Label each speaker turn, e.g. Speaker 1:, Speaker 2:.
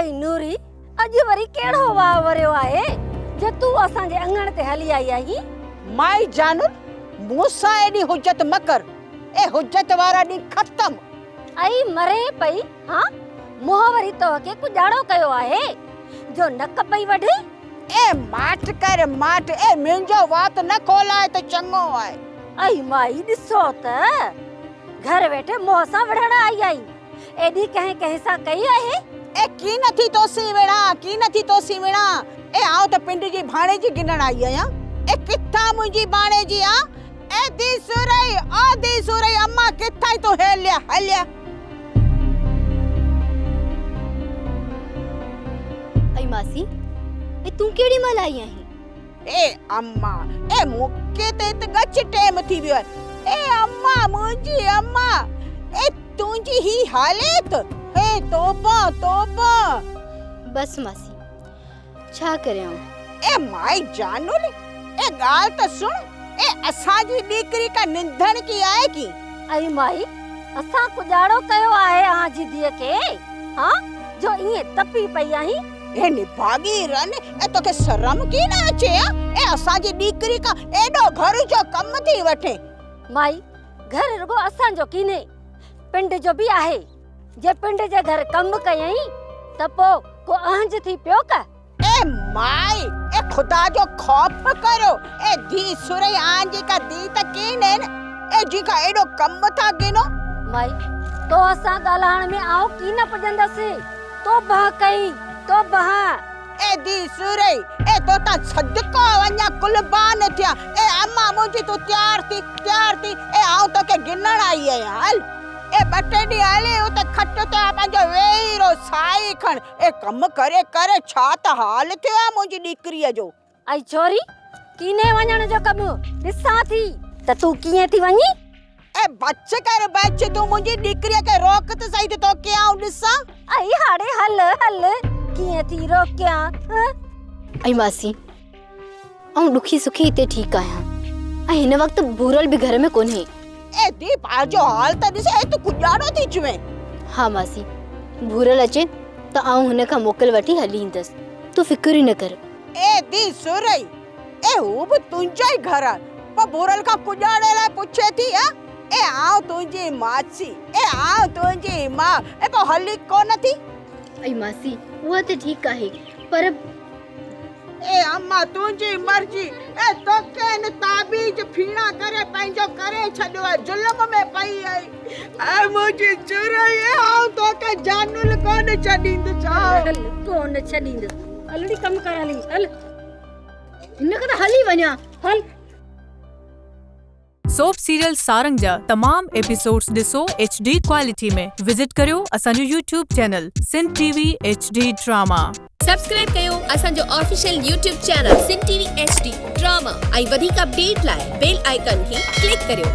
Speaker 1: اي نوري، اڄ وري ڪهڙو واء وريو آهي جو تون اسان جي اڱڻ تي هلي آئي آهين؟
Speaker 2: مائي جانل، مون سان ايڏي حجت نه ڪر، اي حجت وارا ڏينهن ختم.
Speaker 1: اي مرين پئي، ها؟ منهن وري توکي ڪڄاڙو ڪيو آهي جو نڪ پئي وڍين؟
Speaker 2: اي ماٺ ڪر ماٺ، اي منهنجو وات نه کولاء ته چڱو آهي.
Speaker 1: اي مائي ڏسو ته گهر ويٺي منهن سان وڙهڻ آئي آهين، ايڏي ڪنهن ڪنهن سان ڪئي آهي؟
Speaker 2: اي ڪين ٿي توسين وڙهان، ڪين ٿي توسين وڙهان، اي آئون ته پنڊ جي ڀاڻيجي گنڻ آئي آهيان، اي ڪٿان منهنجي ڀاڻيجي آ؟ اي ڌي سورهيه، او ڌي سورهيه، امان ڪٿان تون هيليا هليا.
Speaker 3: اي ماسي، اي تون ڪهڙي مهل آئي آهين؟
Speaker 2: اي اما، اي مون کي ته هت ڳچ ٽيم ٿي ويو آهي. اي اما، منهنجي اما، اي تنهنجي هي حالت، هي توبه توبه.
Speaker 3: بس ماسي، ڇا ڪريان؟
Speaker 2: اي مائي جانل، اي ڳالهه ته سڻ، اي اسان جي ڏيڪري ڪا ننڌڻڪي آهي ڪي؟
Speaker 1: اي مائي، اسان ڪڄاڙو ڪيو آهي اوهان جي ڌيء کي، ها، جو ائين تپي پئي آهين؟
Speaker 2: اي نڀاڳي رن، اي توکي شرم ڪي نه اچي ها؟ اي اسان جي ڏيڪري کان ايڏو گهر جو ڪم ٿي وٺين؟
Speaker 1: مائي، گهر رڳو اسان جو ڪينهي، پنڊ جو به آهي. جي پنڊ جي گهر ڪم ڪيائين ته پوء ڪو اهنج ٿي پيو ڪه؟
Speaker 2: اي مائي، اي خدا جو خوف ڪريو، اي ڌي سرهي آن جي ڪا ڌي ته ڪينهي نه، اي جنهن کان ايڏو ڪم ٿا گهنو.
Speaker 1: مائي، تو سان ڳالهائڻ ۾ آئون ڪين پڄندس، توبهه ڪئي، توبهه.
Speaker 2: اي ڌي سرهي، اي توتان صدقو وڃان قربان ٿيان، اي امان منهنجي تون تيار ٿي، تيار ٿي، اي آئون توکي گهنڻ آئي آهيان، هل. اي ٻه ٽي ڏينهن هلي اتي کٽ تي آ پنهنجو ويهي رهو ساهي کڻ. اي ڪم ڪري ڪري ڇا ته حال ٿيو آ منهنجي ڏيڪريء جو.
Speaker 1: اي ڇوري ڪينهي وڃڻ جو ڪم ڏسان ٿي ته تون ڪيئن ٿي وڃين.
Speaker 2: اي بچ ڪر بچ تون منهنجي ڏيڪريء کي روڪ ته سهي ته توکي آئون ڏسان.
Speaker 1: اي هاڙي هل هل ڪيئن ٿي روڪيان.
Speaker 3: اي ماسي آئون ڏکي سکي هتي ٺيڪ آهيان ۽ هن وقت ڀورل به گهر ۾ ڪونهي.
Speaker 2: اي ديپ آء جو حال ته ڏس، اي تون ڪڄاڙو ٿي چوين.
Speaker 3: ها ماسي، ڀورل اچي ته آئون هن کان موڪل وٺي هلي ايندس، تون فڪر ئي نه ڪر.
Speaker 2: اي the سرهي، اي هو به تنهنجو ئي گهر آهي، پوء ڀورل کان ڪڄاڙي لاء پڇي ٿي ها؟ اي آئون تنهنجي ماسي، اي آئون تنهنجي ماء، اي پوء هلي ڪونه ٿي؟
Speaker 3: اي ماسي، اها ته ٺيڪ آهي، پر.
Speaker 2: اي اما تنهنجي مرضي، اي توکي هن تعبيز ڦيڻا ڪري پنهنجو ڪري ڇڏيو آهي، ظلم ۾ پئي آهين. اي منهنجي چرئي، اي آئون توکي جانل ڪونه ڇڏيندس، آئون.
Speaker 1: هل ڪونه ڇڏيندس. هل ڙي ڪم ڪر هلي هل.
Speaker 3: هن کان ته هلي وڃان.
Speaker 1: هل.
Speaker 4: سوپ سيريل سارنگ جا تمام ايپيسوڊز ڏسو ايڇ ڊي ڪوالٽي ۾ وزٽ ڪريو اسان جو YouTube channel Sindh T V H D drama.
Speaker 5: Subscribe ڪيو اسان جو official YouTube channel Sindh T V H D drama ۽ وڌيڪ اپڊيٽ لاء بيل آئيڪان کي ڪلڪ ڪريو.